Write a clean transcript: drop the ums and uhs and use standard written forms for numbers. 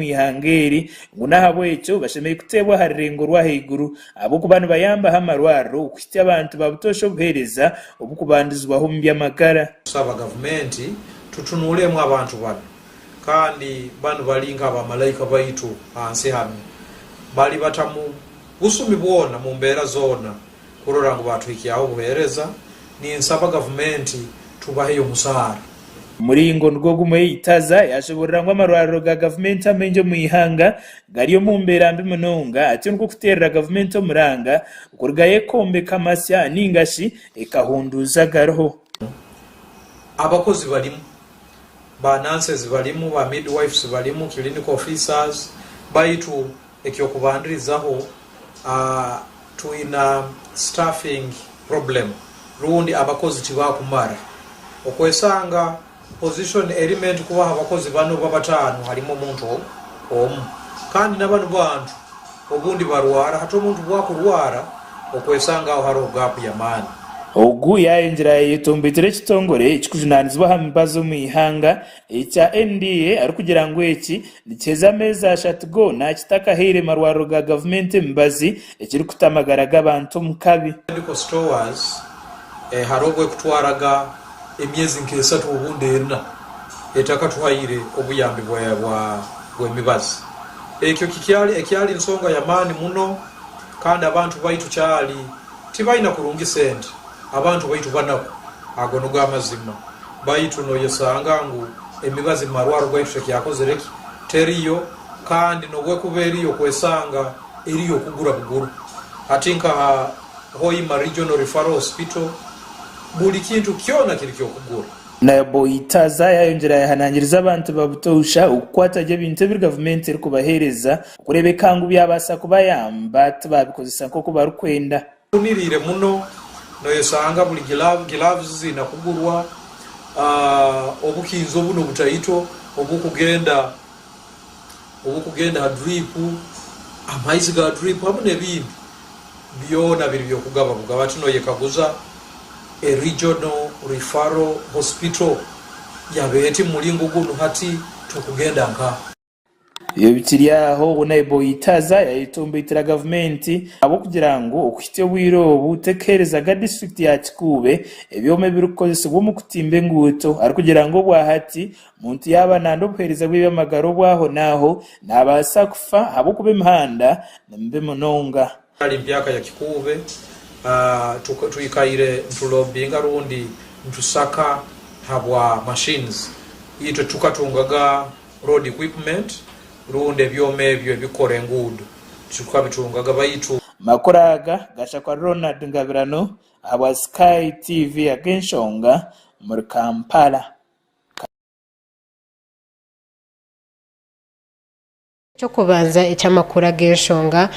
omu ihanga eri ngu n'ahabw'ekyo bashemereire kuteebwa aha rurengo rw'ahaiguru ahabw'okuba nibayambaho amarwariro okuhitsya abantu ba butoosha obuheereza oburikubandizibwaho omu by'amagara. Tusaba gavumenti tutunuuremu abantu banu kandi banu bari nk'abamalaika baitu ahansi hanu. Bari bata mu busumi bwona, mu mbeera zoona kurora ngu baatuhikyaho obuheereza. Ninsaba gavumenti tubaheyo omusaara. Omuringo nigwo gumwe, Itaza yashoborora ngu amarwariro ga gavumenti amaingi omu ihanga gari omu mbeera mbi munonga atyo nikwo kuteerera gavumenti omuranga kurugayo ekombeka amasya ninga shi ekahunduuza agariho. Abakozi barimu, ba nurses barimu, ba midwives barimu, clinical officers, baitu Eky'okubandirizaho, twina staffing problem rundi abakozi tibakumara. Okwesanga position eri meant kubaho abakozi bana oba batano harimu omuntu omu. Kandi nabanu bantu obundi barwara, hati omuntu bwakurwara okwesanga aho hariho gap yamaani. Ogu yayongyera yayetomboitera ekitongore ekikujunanizibwa aha mibazi omu ihanga Ekya NDA arikugira ngu eki nikiheza ameezi ashatu goona kitakahaire marwariro ga gavumenti emibazi ekirikuta amagara g'abantu omu kabi. Medical stores hariho obu ekutwaraga emyezi nk'esatu obundi ena etakatuhaire obuyambi bw'emibazi. Ekyo ekyali nsonga y'amaani muno kandi abantu baitu kyali tibaina kurungi sente. Abantu baitu banaku, ago nigo amazima. Baitu noyesanga ngu emibazi mumarwaro gaitu tekyakozire ki? Teriyo, kandi nobwekuba eriyo kwesanga eriyo kugura buguru. Hati nka ha Hoima Regional Referral Hospital buli kintu kyona kiri kyokugura. Naboitaza yayongyera yahanangiriza abantu ba butoosha okukwata gye ebintu ebi gavumenti erikubaheereza okureebeka ngu byabaasa kubayamba tibabikozesa nk'oku barikwenda. Ohuniriire muno noyesanga buri gilavuzi ziina kugurwa, obukinzo bunu obutaito obukugenda obukugenda ha duripu, amaizi ga duripu hamu n'ebindi byona biri by'okugaba bugaba. Hati noyekaguza a regional referral hospital yaba eti mumuringo gunu hati tukugenda nkaha? Ebyo bikiri aho, Naboitaza yayetomboitera gavumenti ahabw'okugira ngu okuhitsya obwire obu tekuheerezaga disiturikiti ya Kikuube ebyoma ebirikukozesibwa omu kutimba enguuto arikugira ngu obwahati omuntu yaaba nanda obuheereza bw'eby'amagara obw'aho n'aho nabaasa kufa ahabw'okuba emihanda ni mibi munonga. Kali mpyaka ya Kikuube, twikaire nitulobinga rundi nitusaka habwa machines itwe tukatungaga Road equipment rundi ebyoma ebyo ebikora enguudo titukabitungaga baitu. Amakuru aga gashakwa Ronald Ngabirano ahabwa Sky TV ag'enshonga omuri Kampala. Eky'okubanza eky'amakuru ag'enshonga.